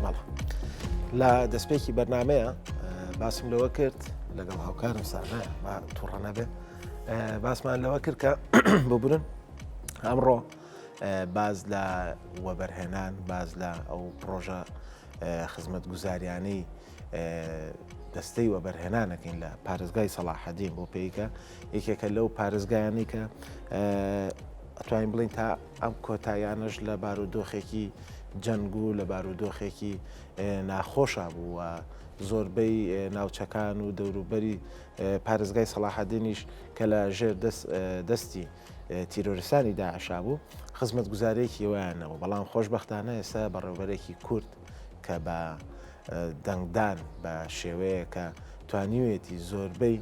بەڵێ لە دەستپێکی بەرنمەیە باسم لەوە کرد لەگەڵ هاوکارم سانە با تووڕە نەبێ باسمان لەوە کرد کە ببورن ئەمڕۆ باز لە وەبەرهێنان باز لە ئەو پرۆژە خزمەت گوزاریانەی دەستەی وەبەرهێنانەکەین لە پارێزگای سەڵاحەدین بۆ پێیکە یەکێکە لەو پارێزگایانەی کە ئەتوانین بڵین تا ئەم کۆتاییانەش لە بارودۆخێکی جەنگ و لە بارودۆخێکی ناخۆشا بوو و زۆربەی ناوچەکان و دەوروبەری پارێزگای سەڵاحەدینیش کە لە ژێر دەستی تیرۆریستانی داعشا بوو خزمەتگوزارێکی وایان نەبوو بەڵام خۆشبەختانە ئێستا بەڕێوبەرێکی کورد کە بە دەنگدان بە شێوەیە کە توانیوێتی زۆربەی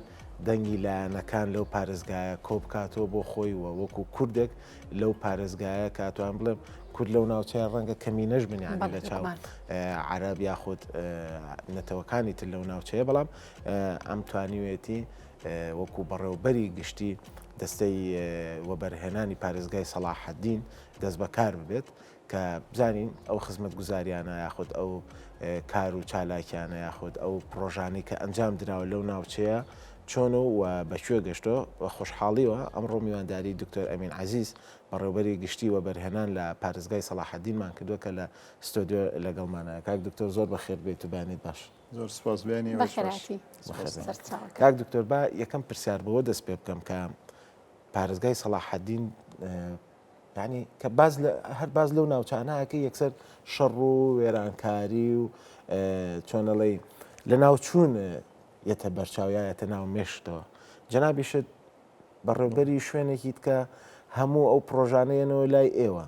دەنگی لایەنەکان لەو پارێزگایە کۆبکاتەوە بۆ خۆی و وەکو کوردێک لەو پارێزگایە کە توان بڵێم کورد لەو ناوچەیە ڕەنگە کەمینەش بن یانی لە چاو عەرەب یاخود نەتەوەکانی تر لەو ناوچەیە بەڵام ئەم توانیوێتی وەکو بەڕێوبەری گشتی دەستەی وەبەرهێنانی پارێزگای سەڵاحەدین دەست بەکار ببێت کە بزانین ئەو خزمەتگوزاریانە یاخود ئەو کار و چالاکیانە یاخود ئەو پڕۆژانەی کە ئەنجام دراوە لەو ناوچەیە چۆن و بە کوێ گەشتۆ بە خۆشحاڵیوە ئەمڕۆ میوانداری دکتۆر ئەمین عەزیز بەڕێوبەری گشتی وەبەرهێنان لە پارێزگای سەڵاحەدینمان کردووە کە لە ستۆدیۆ لەگەڵمانە کاک دکتۆر زۆر بەخێر بێیت و بەیانیت باش. زۆر سپاس بەیانی ئێوەش باش. بەخێرهاتی سەرچاوەکە. کاک دکتۆر با یەکەم پرسیار بەوە دەست پێ بکەم کە پارێزگای سەڵاحەدین یانی کە باس لە هەر باس لەو ناوچانە ئەکەی یەکسەر شەڕ و وێرانکاری و چۆنەڵی لە ناوچوون یەتە بەرچاو یا یەتە ناو مێشتەوە جەنابیشت بەڕێوبەری شوێنێکیت کە هەموو ئەو پرۆژانە یەنەوە لای ئێوە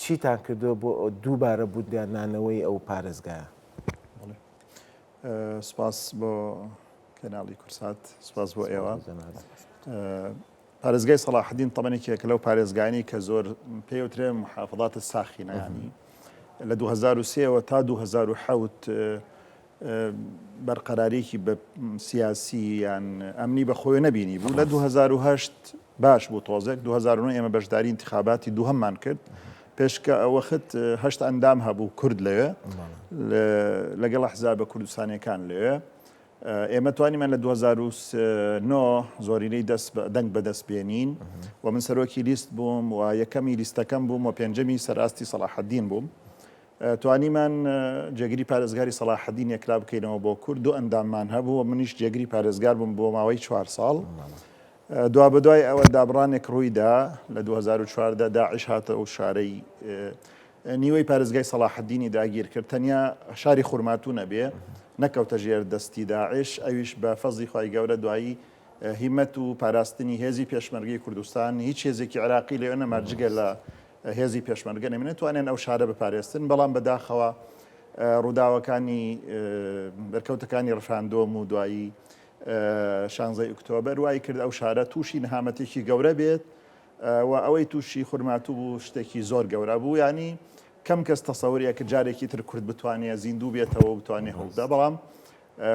چیتان کردووە بۆ دووبارە بوونیادنانەوەی ئەو پارێزگایە؟ سپاس بۆ کەناڵی کورسات سپاس بۆ ئێوە. پارێزگای سەڵاحەدین تەبەن یەکێکە لەو پارێزگایانەی کە زۆر پێی وترێ محافظات الساخنە یانی لە 2003 ەوە تا 2007 بەرقەراریکی بە سیاسی یان ئەمنی بە خۆی نەبینی بوو لە 2008 باش بوو تۆزێک 2009 ئێمە بەشداری انتخاباتی دووهەممان کرد پێشکە وەخت هەشت ئەندام هەبوو کورد لەوێ لەگەڵ حزابە کوردستانیەکان لەوێ ئێمە توانیمان لە 2009 زۆرینەی دەست دەنگ بەدەست بێنین و من سەرۆکی لیست بووم و یەکەمی لیستەکەم بووم و پێنجەمی سەراستی سەڵاحەدین بووم توانیمان جێگری پارێزگاری سەڵاحەدین یەکلا بکەینەوە بۆ کورد دوو ئەنداممان هەبوو و منیش جێگری پارێزگار بووم بۆ ماوەی چوار ساڵ دوابەدوای ئەوە دابڕانێک ڕوویدا لە 2014 داعش هاتە ئەو شارەی نیوەی پارێزگای سەڵاحەدینی داگیر کرد، تەنیا شاری خورماتوو نەبێ نەکەوتە ژێر دەستی داعش، ئەویش بە فەزڵی خوای گەورە دوایی هیمەت و پاراستنی هێزی پێشمەرگەی کوردستان، هیچ هێزێکی عێراقی لەوێ نەما جگە لە هێزی پێشمەرگە نەمێنێت، توانیان ئەو شارە بپارێستن، بەڵام بەداخەوە ڕووداوەکانی دەرکەوتەکانی ڕفراندۆم و دوایی شانزەی ئۆکتۆبەر وای کرد ئەو شارە تووشی نەهامەتێکی گەورە بێت، و ئەوەی تووشی خورماتوو بوو شتێکی زۆر گەورە بوو یانی کەم کەس تەسەوری ئەکرد جارێکی تر کورد بتوانێ زیندوو بێتەوە و بتوانێ هەوڵ بدا بەڵام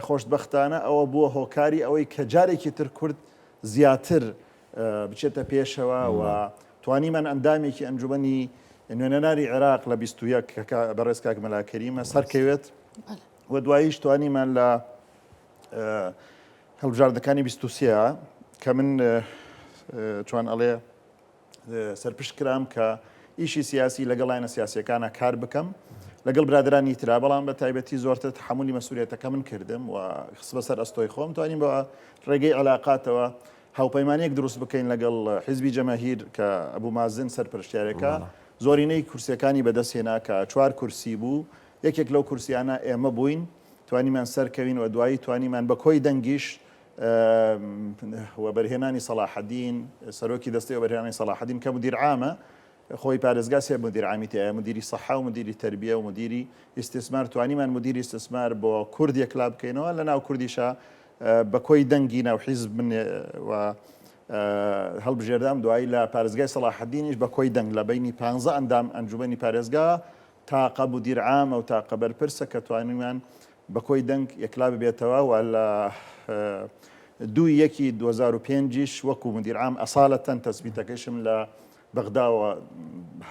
خۆشبەختانە ئەوە بووە هۆکاری ئەوەی کە جارێکی تر کورد زیاتر بچێتە پێشەوە و توانیمان ئەندامێکی ئەنجومەنی نوێنەرانی عێراق لە 21 کە بەڕێز کاک مەلا کەریمە سەرکەوێت و دواییش توانیمان لە هەڵبژاردنەکانی 23 کە من چۆن ئەڵێ سەرپشت کرام کە ئیشی سیاسی لەگەڵ لایەنە سیاسیەکانە کار بکەم لەگەڵ برادرانی ترا بەڵام بە تایبەتی زۆرتر تحملی مەسوولێتەکە من کردم و خست بەسەر ئەستۆی خۆم توانیم بە ڕێگەی علااقاتەوە هاوپەیمانێک دروست بکەین لەگەڵ حیزبی جەماهیر کە ئەبوو مازن سەرپەرشتیارەکە زۆرینەی کورسیەکانی بەدەستهێنا کە چوار کورسی بوو یەکێک لەو کورسیانە ئێمە بووین توانیمان سەرکەوین و دوایی توانیمان بە کۆی دەنگیش وەبەرهێنانی سەڵاحەدین، سەرۆکی دەستەی وەبەرهێنانی سەڵاحەدین کە مدیر عامە، خۆی پارێزگا سێ مدیر عامی تیایە، مدیری سەحە و مدیری تەربیە و مدیری ئیستیسمار، توانیمان مدیری ئیستیسمار بۆ کورد یەکلا بکەینەوە، لە ناو کوردیشا بە کۆی دەنگی ناو حیزب من و هەڵبژێردام، دوایی لە پارێزگای سەڵاحەدینیش بە کۆی دەنگ لە بەینی پانزە ئەندام ئەنجومەنی پارێزگا تاقە مدیر عامە و تاقە بەرپرسە کە توانیمان بە کۆی دەنگ یەکلا ببێتەوە و لە دووی یەکی 2005 یش وەکو مدیر عام ئەسالەتەن تەسبیتەکەیشم لە بەغداوە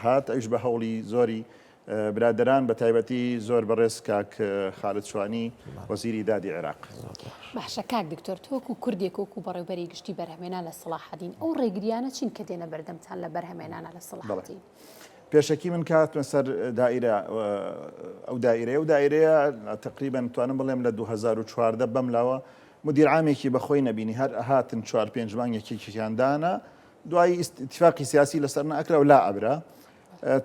هات ئەویش بە هەوڵی زۆری. برادەران بە تایبەتی زۆر بەڕێز کاک خالد شوانی وەزیری دادی عێراق. باشە کاک دکتۆر تۆ وەکو کوردێک وەکو بەڕێوبەری گشتی بەرهەمێنان لە سەڵاحەدین ئەو ڕێگریانە چین کە دێنە بەردەمتان لە بەرهەمێنانە لە سەڵاحەدین؟ پێشەکی من کە هاتمە سەر دائیرە ئەو دائیرەیە و دائیرەیە تقریبا توانم بڵێم لە 2014 بەم لاوە مدیر عامێکی بەخۆی نەبینی هەر ئەهاتن چوار پێنج مانگ یەکێکیان دانا دوایی ئیتفاقی سیاسی لەسەر نەئەکرا و لا ئەبرا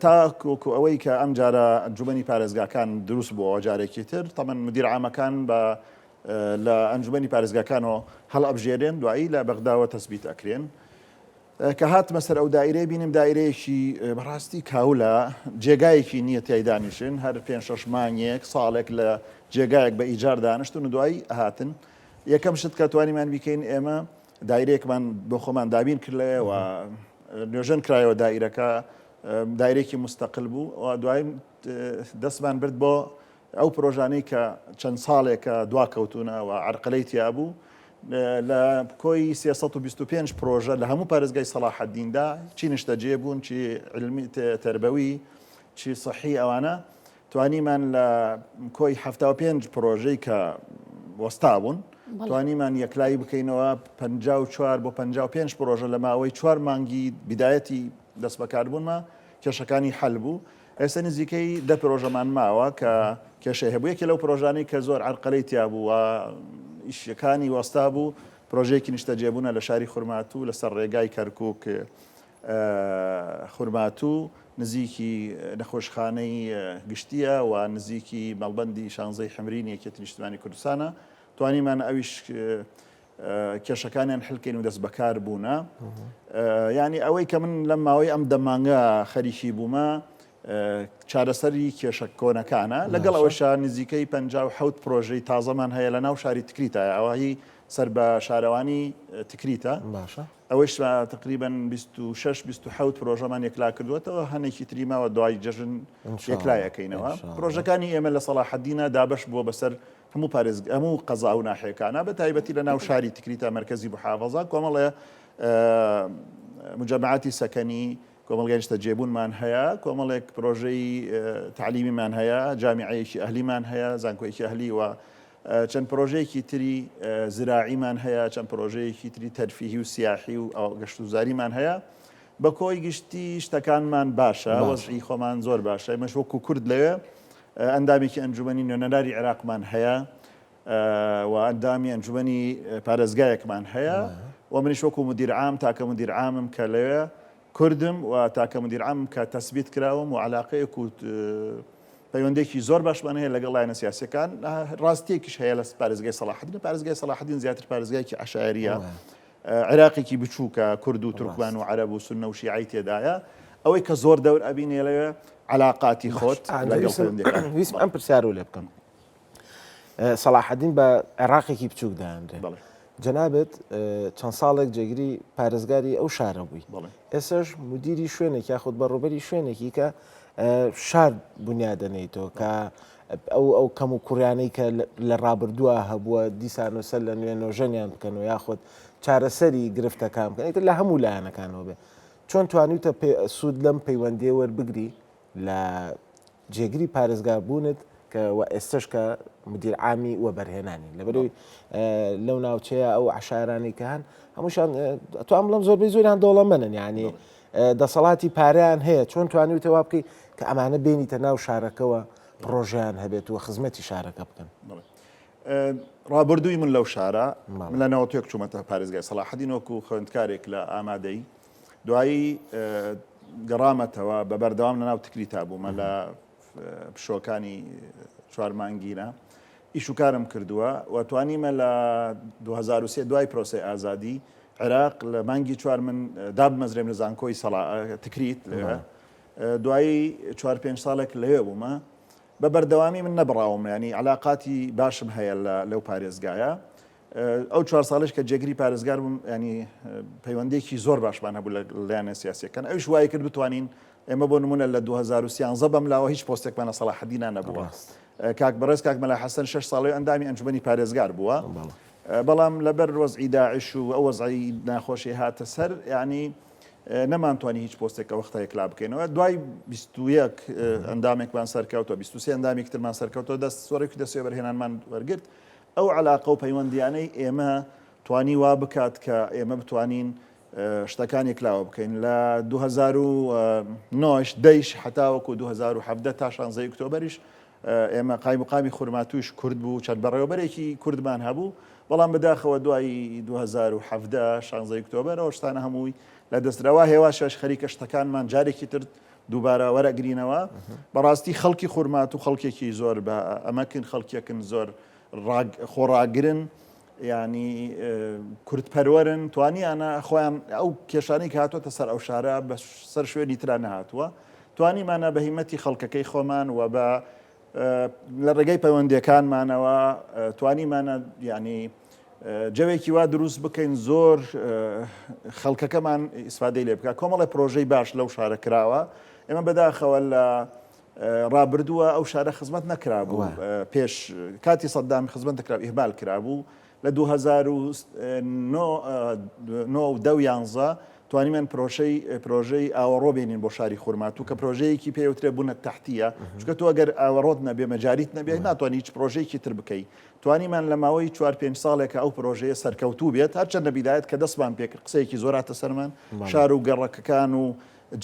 تاکوەکو ئەوەی کە ئەم جارە ئەنجومەنی پارێزگاکان دروست بووەوە جارێکی تر تەمەن مدیر عامەکان بە لە ئەنجومەنی پارێزگاکانەوە هەڵئەبژێرێن دوایی لە بەغداوە تەسبیت ئەکرێن کە هاتمە سەر ئەو دایرەیە بینیم دایرەیەکی بەڕاستی کاولە جێگایەکی نییە تای دانیشن هەر پێ شەش مانگێک ساڵێک لە جێگایەک بە ئیجار دانیشتن و دوایی هاتن یەکەم شت کە توانیمان بیکەین ئێمە دایرەیەکمان بۆ خۆمان دابین کرد لەوێ و نۆژەن کرایەوە دایرەکە دایرێکی مستەقل بوو و دوای دەستمان برد بۆ ئەو پرۆژانەی کە چەند ساڵێکە دواکەوتونە و عرقلەی تیابوو لە کۆی 325 پرۆژە لە هەموو پارێزگای سەڵاحەدیندا چی نیشتەجێ بوون چی علمی تەربەوی چی سەحی ئەوانە توانیمان لە کۆی 75 پرۆژەی کە وەستا بوون توانیمان یەکلایی بکەینەوە 54 بۆ 55 پرۆژە لە ماوەی چوار مانگی بیدایەتی دەستبەکاربوونمە کێشەکانی حەل بوو ئێستا نزیکەی دە پرۆژەمان ماوە کە کێشەی هەبوو یەکێ لەو پرۆژانەی کە زۆر عەرقەلەی تیا بوو و ئیشەکانی وەستا بوو پرۆژەیەکی نیشتەجێبوونە لە شاری خورماتوو لەسەر ڕێگای کەرکووک خورماتوو نزیکی نەخۆشخانەی گشتییە و نزیکی مەڵبەندی شانزەی حەمرینی یەکێتی نیشتمانی کوردستانە توانیمان ئەویش کێشەکانیان حلکەین و دەست بەکار بوونە یعنی ئەوەی کە من لەم ماوەی ئەم دەمانگە خەریکی بوومە چارەسەری کێشە کۆنەکانە لەگەڵ ئەوەشا نزیکەی 57 پرۆژەی تازەمان هەیە لە ناو شاری تکریتە ئەوهی سەر بە شارەوانی تکریتە باشە ئەوەیش تقریبا 26 27 پرۆژەمان یەکلا کردووەتەوە هەنێکی تری ماوە دوای جەژن یەکلای ئەکەینەوە پرۆژەکانی ئێمە لە سەڵاحەدینە دابەش بووە بەسەر هەموو پارێزگ هەموو قەزا و ناحیەکانە بە تایبەتی لە ناو شاری تکریتا مەرکەزی محافەزە کۆمەڵێ مجەمەعاتی سەکەنی کۆمەڵگای نیشتەجێبوونمان هەیە کۆمەڵێک پرۆژەی تەعلیمیمان هەیە جامیعەیەکی ئەهلیمان هەیە زانکۆیەکی ئەهلی و چەند پرۆژەیەکی تری زراعیمان هەیە چەند پرۆژەیەکی تری تەرفیهی و سیاحی و گەشتوزاریمان هەیە بە کۆی گشتی شتەکانمان باشە وەزعی خۆمان زۆر باشە ئێمەش وەکو کورد لەوێ ئەندامێکی ئەنجومەنی نوێنەرانی عێراقمان هەیە و ئەندامی ئەنجومەنی پارێزگایەکمان هەیە و منیش وەکو مدیر عام تاکە مدیر عامم کە لەوێ کوردم و تاکە مدیر عامم کە تەسبیت کراوم و علاقەیەک و پەیوەندێکی زۆر باشمان هەیە لەگەڵ لایەنە سیاسەکان ڕاستیەکیش هەیە لە پارێزگای سەڵاحەدین پارێزگای سەڵاحەدین زیاتر پارێزگایەکی عەشایەریە عێراقێکی بچووکە، کورد و تورکمان و عەرەب و سوننە و شیعەی تێدایە، ئەوەی کە زۆر دەور ئەبینێ لەوێ عەلاقاتی خۆت لەگەڵ پەیوەندیەکان. ویستم ئەم پرسیارەو لێ بکەم. سەڵاحەدین بە عێراقێکی بچووک دانرێ. جەنابت چەند ساڵێک جێگری پارێزگاری ئەو شارە بووی. ئێسش مدیری شوێنێک یاخود بەڕێوبەری شوێنێکی کە شار بنیادەنێیتەوە کە ئەو ئەو کەم و کوڕیانەی کە لە ڕابردووە هەبووە دیسان و سەر لە نوێ نۆژەنیان بکەن و یاخود چارەسەری گرفتەکان بکەن ئیتر لە هەموو لایەنەکانەوە بێ چۆن توانیوتە سوود لەم پەیوەندیە وەربگری لە جێگری پارێزگار بوونت کە و ئێستش کە مدیر عامی وەبەرهێنانی لەبەرەوەی لەو ناوچەیە ئەو عشارانی کە هەن هەمووشان توان بڵم زۆربەی زۆریان دەوڵەمەنن یعنی دەسەڵاتی پارەیان هەیە چۆن توانیوتە وا بکەی کە ئەمانە بێنیتە ناو شارەکەوە پڕۆژەیان هەبێت و خزمەتی شارەکە بکەن؟ ڕابردووی من لەو شارە من لە نەوەتێک چوومەتە پارێزگای سەڵاحەدین وەکو خوێندکارێک لە ئامادەی دوایی گەڕامەتەوە بە بەردەوام لە ناو تکریتا بوومە لە پشۆکانی چوار مانگینە ئیش و کارم کردووە و توانیمە لە 2023 دوای پرۆسی ئازادی عێراق لە مانگی چوار من دابمەزرێم لە زانکۆی سەڵا تکریت لەوێ دوایی چوار پێنج ساڵێک لەوێ بوومە بە بەردەوامی من نەبڕاوم ینی علاقاتی باشم هەیە لەو پارێزگایە ئەو چوار ساڵش کە جێگری پارێزگار بووم ینی پەیوەندێکی زۆر باشمان هەبوو لە لایەنە سیاسەکان ئەوش وای کرد بتوانین ئێمە بۆ نمونە لە 2013 بەم لاوە هیچ پۆستێکمان لە سەڵاحەدینا نەبووە کاک بەڕێز کاک مەلا حەسەن شش ساڵی ئەندامی ئەنجومەنی پارێزگار بووە بەڵام لەبەر وەزعی داعش و ئەو وەزعی ناخۆشی هاتە سەر یعنی. نەمانتوانی هیچ پۆستێک ئەو وەختە یەکلا بکەینەوە. دوای 21 ئەندامێکمان سەرکەوتەوە، 23 ئەندامێکی ترمان سەرکەوتەوە، دەست سۆرێکی دەستی وەبەرهێنانمان وەرگرت. ئەو عەلاقە و پەیوەندیانەی ئێمە توانی وا بکات کە ئێمە بتوانین شتەکان یەکلاوە بکەین. لە 2009 دەیش هەتاوەکو 2017 تا 16 ئۆکتۆبەریش ئێمە قایمقامی خورماتوویش کورد بوو، چەند بەڕێوەبەرێکی کوردمان هەبوو، بەڵام بەداخەوە دوای 2017 شانزەی ئۆکتۆبەر ئەو شتانە هەمووی لە دەسترا. وا هێواش هێواش خەریکە شتەکانمان جارێکی تر دووبارە وەرەگرینەوە. بەڕاستی خەڵکی خورماتوو خەڵکێکی زۆر بە ئەمەکن، خەڵکێکن زۆر خۆڕاگرن، یانی کوردپەروەرن، توانیانە خۆیان ئەو کێشانەی کە هاتووەتە سەر ئەو شارە بە سەر شوێنی ترا نەهاتووە، توانیمانە بە هیمەتی خەڵکەکەی خۆمان و بە لە ڕێگەی پەیوەندیەکانمانەوە توانیمانە یعنی جەوێکی وا دروست بکەین زۆر خەڵکەکەمان ئیسفادەی لێ بکە. کۆمەڵی پرۆژەی باش لەو شارە کراوە. ئێمە بەداخەوە لە ڕابردووە ئەو شارە خزمەت نەکرابوو، پێش کاتی سەدام خزمەت نەکرا، ئیهمال کرابوو. لە 2009 و دە و یانزە توانیمان پرۆژەی پرۆژەی ئاوەڕۆ بێنین بۆ شاری خورماتوو کە پرۆژەیەکی پێوترێ بوونە تەحتیە، چونکە تۆ ئەگەر ئاوەڕۆت نەبێ مەجاریت نەبێ ناتوانانی هیچ پرۆژەیەکی تر بکەی. توانیمان لە ماوەی چوار پێنج ساڵێکە ئەو پرۆژەیە سەرکەوتوو بێت، هەرچەندە بیدایەت کە دەستمان پێکرد قسەیەکی زۆر هاتە سەرمان، شار و گەڕەکەکان و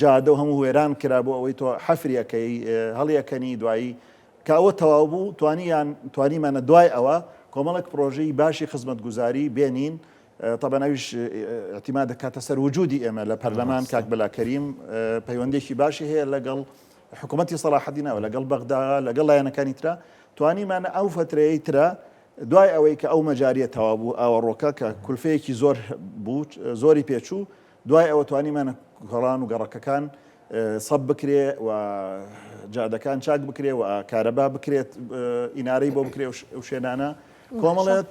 جادە و هەموو وێران کرا بۆ ئەوەی تۆ حەفری ئەکەی هەڵی ئەکەنی دوایی کە ئەوە تەواو بوو توانیان توانیمانە دوای ئەوە کۆمەڵێک پرۆژەی باشی خزمەتگوزاری بێنین تەبەن ئەویش اعتماد دەکاتە سەر وجودی ئێمە لە پەرلەمان کاک بەلا کەریم پەیوەندێکی باشی هەیە لەگەڵ حکوومەتی سەڵاحەدینەوە لەگەڵ بەغدا لەگەڵ لایەنەکانی ترا توانیمانە ئەو فترەیەی ترا دوای ئەوەی کە ئەو مەجاریە تەواو بوو ئاوەڕۆکە کە کولفەیەکی زۆر بوو زۆری پێچوو دوای ئەوە توانیمانە کۆڵان و گەڕەکەکان سەب بکرێ و جادەکان چاک بکرێ و کارەبا بکرێت ئینارەی بۆ بکرێ و شوێنانە کۆمەڵێک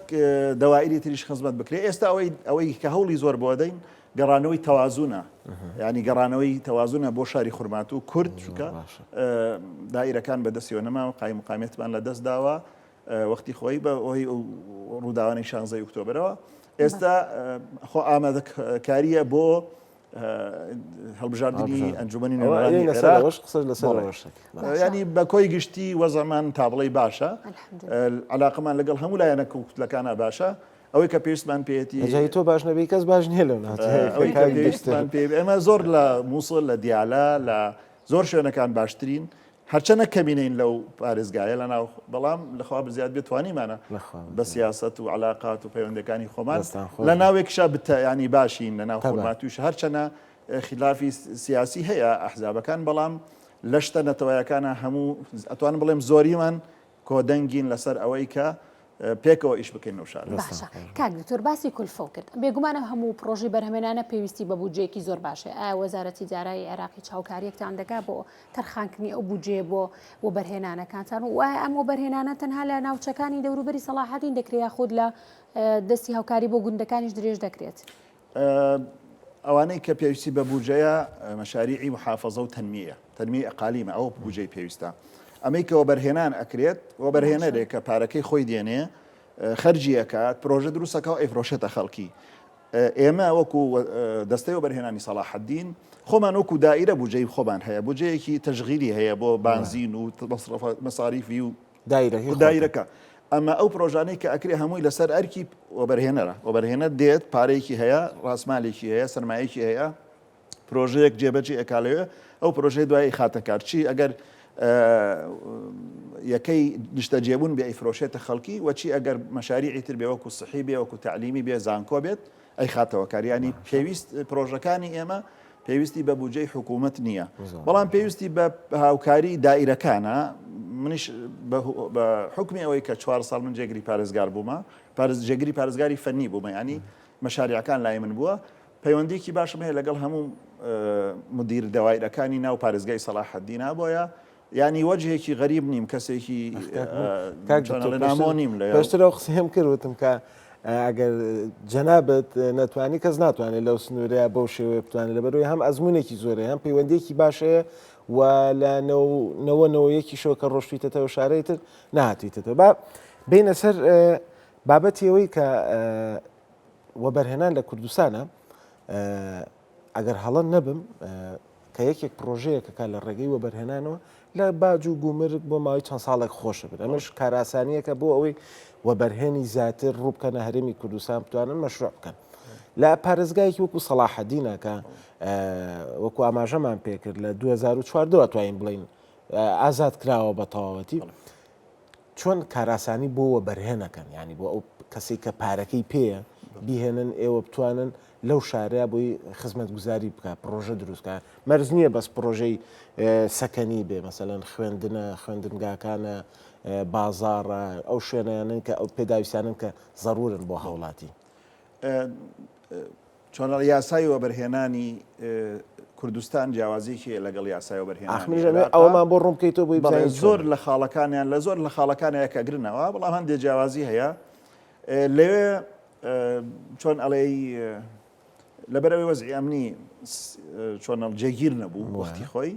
دەوائری تریش خزمەت بکرێ. ئێستا ئەوەی ئەوەی کە هەوڵی زۆر بۆ دەین گەڕانەوەی تەوازونە، ینی گەڕانەوەی تەوازونە بۆ شاری خورماتوو کورد، چونکە دائیرەکان بەدەستیەوە نەماوە، قایم مقامیەتمان لە دەست داوە وەختی خۆی بە هۆی ئەو ڕووداوانەی شانزەی ئۆکتۆبرەوە. ئێستا خۆ ئامادەکارییە بۆ هەڵبژاردنی ئەنجومەنی نوێنەرانی عێراق. ینی بە کۆی گشتی وەزعمان تا بڵێی باشە، علاقەمان لەگەڵ هەموو لایەنە کوتلەکانە باشە. ئەوەی کە پێویستمان پێیەتی جای تۆ باش نەبی کەس باش نییە لەو ناوچەیە. ئەوەی کە پێویستمان پێ ئێمە زۆر لە مووسڵ لە دیالە لە زۆر شوێنەکان باشترین هەرچەنە کەمینەین لەو پارێزگایە لە ناو بەڵام لەخوا بزیاد بێت توانیمانە بە سیاسەت و علاقات و پەیوەندەکانی خۆمان لە ناوێکشا بتە ینی باشین لە ناو خۆماتوش هەرچەنە خلافی سیاسی هەیە ئەحزابەکان بەڵام لە شتە نەتەوەیەکانە هەموو ئەتوانم بڵێم زۆریمان کۆدەنگین لەسەر ئەوەی کە پێکەوە ئیش بکەین لەو شارە. باشە کاک دکتۆر باسی کولفەو کرد بێگومان ئەم هەموو پڕۆژەی بەرهەمێنانە پێویستی بە بودجەیەکی زۆر باش هەیە ئایا وەزارەتی دارایی عێراقی چ هاوکاریەکتان دەکات بۆ تەرخانکردنی ئەو بودجەیە بۆ وەبەرهێنانەکانتان و ئایا ئەم وەبەرهێنانە تەنها لە ناوچەکانی دەوروبەری سەڵاحەدین دەکرێت یاخود لە دەستی هاوکاری بۆ گوندەکانیش درێژ دەکرێت؟ ئەوانەی کە پێویستی بە بوجەیە مەشاریعی محافەزە و تەنمیەیە، تەنمیەی ئەقالیمە، ئەوە بوجەی پێویستە. ئەمەی کە وەبەرهێنان ئەکرێت، وەبەرهێنەرێک کە پارەکەی خۆی دێنێ، خەرجی ئەکات، پرۆژە دروست ئەکا و ئەیفرۆشێتە خەڵکی. ئێمە وەکو دەستەی وەبەرهێنانی سەڵاحەدین، خۆمان وەکو دائیرە بوجەی خۆمان هەیە، بوجەیەکی تەشغیلی هەیە بۆ بانزین و مەساریفی و دایرەکە. ئەمە ئەو پرۆژانەی کە ئەکرێ هەمووی لەسەر ئەرکی وەبەرهێنەرە. وەبەرهێنەر دێت پارەیەکی هەیە، ڕاسمالێکی هەیە، سەرمایەکی هەیە، پرۆژەیەک جێبەجێ ئەکا لەوێ، ئەو پرۆژەیە دوای ئەیخاتە کار. چی ئەگەر یەکەی نیشتەجێبوون بێ ئەیفرۆشێتە خەڵکی و چی ئەگەر مەشاریعی تر بێ وەکو سحی بێ، وەکو تەعلیمی بێ، زانکۆ بێت، ئەیخاتەوە کار. یانی پێویست پرۆژەکانی ئێمە پێویستی بە بودجەی حکوومەت نییە، بەڵام پێویستی بە هاوکاری دائیرەکانە. منیش بە حوکمی ئەوەی کە چوار ساڵ من جێگری پارێزگار بوومە، جێگری پارێزگاری فەنی بوومە، یانی مەشاریعەکان لای من بووە، پەیوەندییەکی باشم هەیە لەگەڵ هەموو مدیر دەوایرەکانی ناو پارێزگای سەڵاحەدینە، بۆیە یانی وەجهێکی غەریب نیم کەسێکی نامۆ نیم لە پێشتر ئەو قسەیەم کرد وتم کە ئەگەر جەنابت نەتوانی کەس ناتوانێت لەو سنوورەیە بەو شێوەیە بتوانێت لەبەرەوەی هەم ئەزمونێکی زۆرە هەم پەیوەندیەکی باشەیە و لە نەوە نەوەیەکیشەوە کە ڕۆشتویتەتەوە شارەی تر نهاتویتەتەوە با بینە سەر بابەتی ئەوەی کە وەبەرهێنان لە کوردستانە. ئەگەر هەڵە نەبم کە یەکێک پرۆژەیەکەکە لە ڕێگەی وەبەرهێنانەوە لە باج و گومرگ بۆ ماوەی چەند ساڵێک خۆشە بن ئەمەش کارئاسانیەکە بۆ ئەوەی وەبەرهێنی زیاتر ڕووبکەنە هەرێمی کوردستان بتوانن مەشروع بکەن لە پارێزگایەکی وەکو سەڵاحەدینە کە وەکو ئاماژەمان پێکرد لە 2014 توانین بڵین ئازاد کراوە بە تەواوەتی چۆن کارئاسانی بۆ وەبەرهێنەکەن یانی بۆ ئەو کەسەی کە پارەکەی پێیە بیهێنن ئێوە بتوانن لەو شارەیە بۆی خزمەتگوزاری بکە پڕۆژە دروستکە مەرج نییە بەس پڕۆژەی سەکەنی بێ مەسەلەن خوێندنە خوێندنگاکانە بازاڕە ئەو شوێنانن کە ئەو پێداویستانن کە زەرورن بۆ هاوڵاتی. چۆن یاسای وەبەرهێنانی کوردستان جیاوازیەکی هەیە لەگەڵ یاسای وەبەرهێنانی ئاخ منیش ئەمەوێ ئەوەمان بۆ ڕوون بکەیتەوە بۆی بەڵێ بزانین زۆر چۆنە. لە خاڵەکانیان لە زۆر لە خاڵەکانیان یەکئەگرنەوە بەڵام هەندێ جیاوازی هەیە لەوێ چۆن ئەڵێی لەبەرئەوەی وەزعی ئەمنی چۆن جێگیر نەبوو وەختی خۆی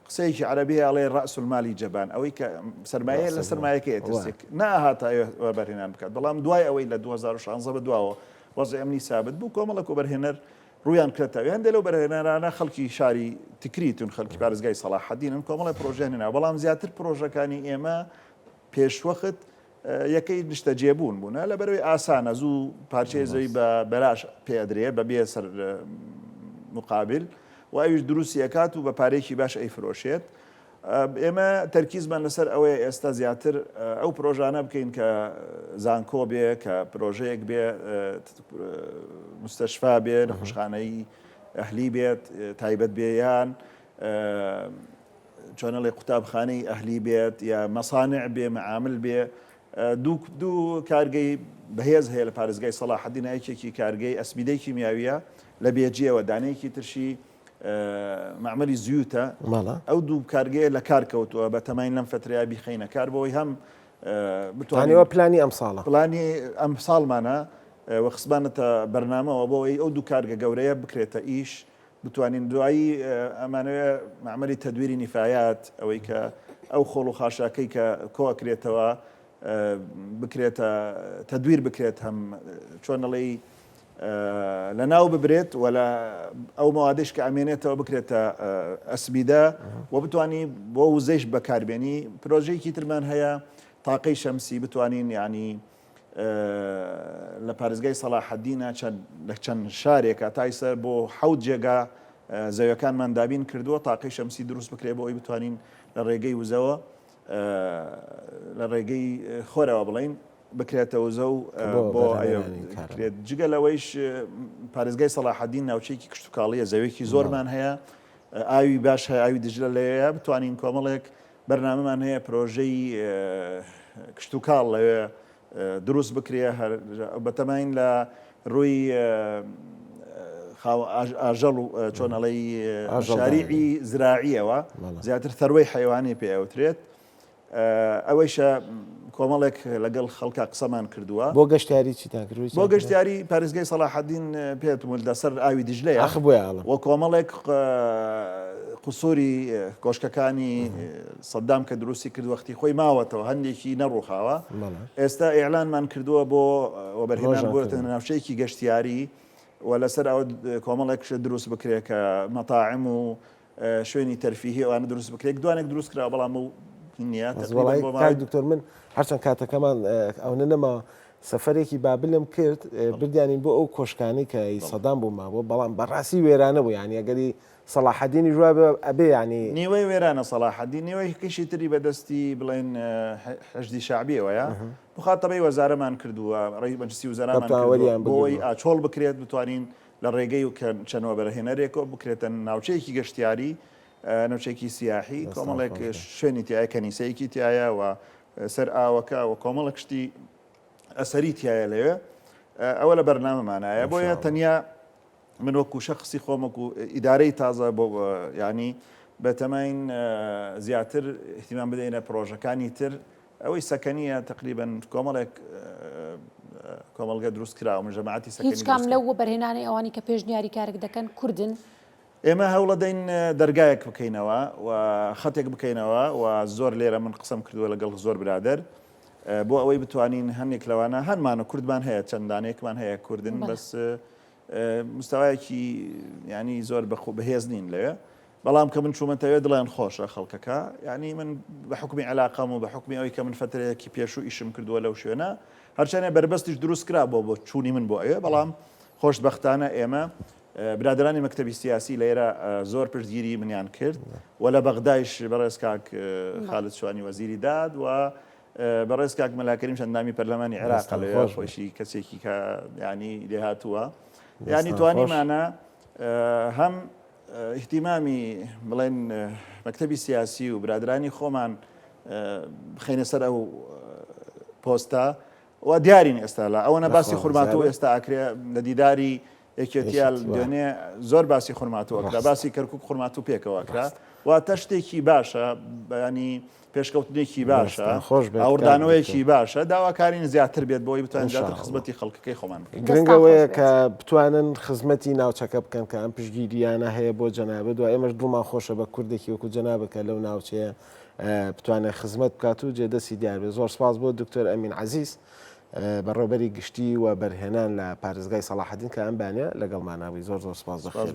قسەیەکی عەرەبی هەیە ئەڵێ رأس المال جبان ئەوەی کە سەرمایە لە سەرمایەکەی ئەترسێک نەئەهاتە وەبەرهێنان بکات بەڵام دوای ئەوەی لە 2016 بە دواوە وەزعی ئەمنی سابت بوو کۆمەڵێک وەبەرهێنەر ڕوویان کردە ئەوێ هەندێک لەو بەرهێنەرانە خەڵکی شاری تکریتون خەڵکی پارێزگای سەڵاحەدینن کۆمەڵێک پرۆژەیان هێنا بەڵام زیاتر پرۆژەکانی ئێمە پێشوەخت یەکەی نیشتەجێبوون بوونە، لەبەرئەوەی ئاسانە زوو پارچەی زەوی بە بەلاش پێ ئەدرێ بە بێ سەر مقابل و ئەویش دروستی ئەکات و بە پارەیەکی باش ئەیفرۆشێت. ئێمە تەرکیزمان لەسەر ئەوەیە ئێستا زیاتر ئەو پرۆژانە بکەین کە زانکۆ بێ، کە پرۆژەیەک بێ، مستەشفا بێ، نەخۆشخانەی ئەهلی بێت، تایبەت بێ یان چۆن ئەڵێ قوتابخانەی ئەهلی بێت یا مەسانع بێ مەعامل بێ دوو دوو کارگەی بەهێز هەیە لە پارێزگای سەڵاحەدینە یەکێکی کارگەی ئەسمیدەی کیمیاویە لە بێجیەوە دانەیەکی ترشی مەعمەلی زیوتە ئەو دوو کارگەیە لە کار کەوتووە بە تەماین لەم فترەیە بیخەینە کار بۆی هەم بتوانیوە پلانی ئەم ساڵە پلانی ئەم ساڵمانە وەخسبانەتە بەرنامەوە بۆ ئەوەی ئەو دوو کارگە گەورەیە بکرێتە ئیش بتوانین دوایی ئەمانەوێ مەعمەلی تەدویری نیفایات ئەوەی کە ئەو خۆڵ و خاشاکەی کە کۆئەکرێتەوە بکرێتە تەدویر بکرێت هەم چۆن ئەڵێی لە ناو ببرێت و لە ئەو مەوادەیش کە ئەمێنێتەوە بکرێتە ئەسمیدە و بتانی بۆ وزەیش بەکاربێنی پرۆژەیەکی ترمان هەیە تاقەی شەمسی بتوانین یعنی لە پارێزگای سەڵاحەدینە چەند لە چەند شارێکە تا ئیستا بۆ حەوت جێگا زەویەکانمان دابین کردووە تاقەی شەمسی دروست بکرێ بۆ ئەوی بتوانین لە ڕێگەی وزەوە لە ڕێگەی خۆرەوە بڵین بکرێتە وزە و بۆ کرێت جگە لەوەیش پارێزگای سەڵاحەدین ناوچەیەکی کشتتوکاڵیە زەوێکی زۆرمان هەیە ئاوی باش هەیە ئاوی دجلە لەوەیە بتوانین کۆمەڵێک بەرنامەمان هەیە پرۆژەی کشتوکاڵ لەوێ دروست بکرێ هەر بەتەماین لە ڕووی ئاژەڵ و چۆن ئەڵێی شاریعی زراعیەوە زیاتر ثەروەی حەیوانی پێ ئەوترێت ئەوەیشە کۆمەڵێک لەگەڵ خەڵکا قسەمان کردووە. بۆ گەشتیاری چیتان کردووە؟ بۆ گەشتیاری پارێزگای سەڵاحەدین پێت وت لەسەر ئاوی دیجلەیە. ئاخ بۆیە ئەڵێم. و کۆمەڵێک قسوری کۆشکەکانی سەدام کە دروستی کرد وەختی خۆی ماوەتەوە هەندێکی نەڕوخاوە. ئێستا ئیعلانمان کردووە بۆ وەبەرهێنان بۆتە ناوچەیەکی گەشتیاری و لەسەر ئەوە کۆمەڵێک شت دروست بکرێت کە مەتاعم و شوێنی تەرفیهی ئەوانە دروست بکرێت دوانێک دروست کرا بەڵام ئەو نییە تقریبا بۆ ماوەی دکتۆر من هەرچەند کاتەکەمان ئەونە نەماوە سەفەرێکی بابلم کرد بردیانین بۆ ئەو کۆشکانی کە سەدام بوو مابوو بەڵام بەڕاستی وێرانە بوو یانی ئەگەری سەڵاحەدینی ژوا ئەبێ ینی نیوەی وێرانە سەڵاحەدین نیوەی کەشی تری بەدەستی بڵێن حەشدی شعبیەوەیە مخاتەبەی وەزارەمان کردووە ڕێی مەجلسی وزەرامان کردووە بۆی ئاچۆڵ بکرێت بتوانین لە ڕێگەی و کە چەند وەبەرهێنەرێکەوە بکرێتە ناوچەیەکی گەشتیاری، ناوچەیەکی سیاحی، کۆمەڵێک شوێنی تیایە، کەنیسەیەکی تیایە و سەر ئاوەکە و کۆمەڵێک شتی ئەسەری تیایە لەوێ. ئەوە لە بەرنامەمانایە. بۆیە تەنیا من وەکو شەخسی خۆم وەکو ئیدارەی تازە بۆ یانی بەتەماین زیاتر اهتمام بدەینە پرۆژەکانی تر ئەوەی سەکەنیە تەقریبەن کۆمەڵێک کۆمەڵگە دروست کراوە من جەماعەتی سەکەنی هیچ کام لەو وەبەرهێنانەی ئەوانی کە پێشنیاری کارک دەکەن کوردن؟ ئێمە هەوڵەدەین دەرگایەک بکەینەوە و خەتێک بکەینەوە و زۆر لێرە من قسەم کردووە لەگەڵ زۆر برادەر بۆ ئەوەی بتوانین هەندێک لەوانە هەنمان و کوردمان هەیە چەند دانەیەکمان هەیە کوردن بەس. مستەوایەکی ینی زۆر بەخۆ بەهێز نین لەوێ بەڵام کە من چوومەتەوێ دڵیان خۆشە خەڵکەکە یعنی من بە حکومی علاقەم و بە حکومی ئەوی کە من فترەیەکی پێشوو ئیشم کردووە لەو شوێنە هەرچەنێ بەربەستیش دروست کرا بۆ بۆ چوونی من بۆ ئەوێ بەڵام خۆشبەختانە ئێمە برادەرانی مەکتەبی سیاسی لێرە زۆر پشتگیری منیان کرد و لە بەغدایش بەڕێز کاک خالد شوانی وەزیری داد و بەڕێز کاک مەلا کەریمش ئەندامی پەرلەمانی عێراقە لەوێ خۆشی کەسێکی کە ینی لێهاتووە ینی توانیمانە هەم ئیهتیمامی بڵێن مەکتەبی سیاسی و برادرانی خۆمان بخەینە سەر ئەو پۆستە و دیارین ئێستا لە ئەوەنە باسی خورماتوو ئێستا ئەکرێ لە دیداری یەکێتیە دوێنێ زۆر باسی خورماتوو ئەکرا باسی کەرکک خورماتوو پێکەوە ئەکرا واتە شتێکی باشە بەیانی پێشکەوتنێکی باشە ئاوردانەوەیەکی باشە داواکارین زیاتر بێت بۆی بتوانین زیاتر خزمەتی خەڵکەکەی خۆمان بکەین گرنگەوەیە کە بتوانن خزمەتی ناوچەکە بکەن کە ئەم پشگیریانە هەیە بۆ جەنابە دوای ئێمەش دڵمان خۆشە بە کوردێکی وەکو جەنابە کە لەو ناوچەیە بتوانێت خزمەت بکات و جێدەستی دیار بێت زۆر سپاس بۆ دکتۆر ئەمین عزیز بەڕێوبەری گشتی و بەرهێنان لە پارێزگای سەڵاحەدین کە ئەم بانە لەگەڵمانابووی زۆر زۆر سپاس بەخێر.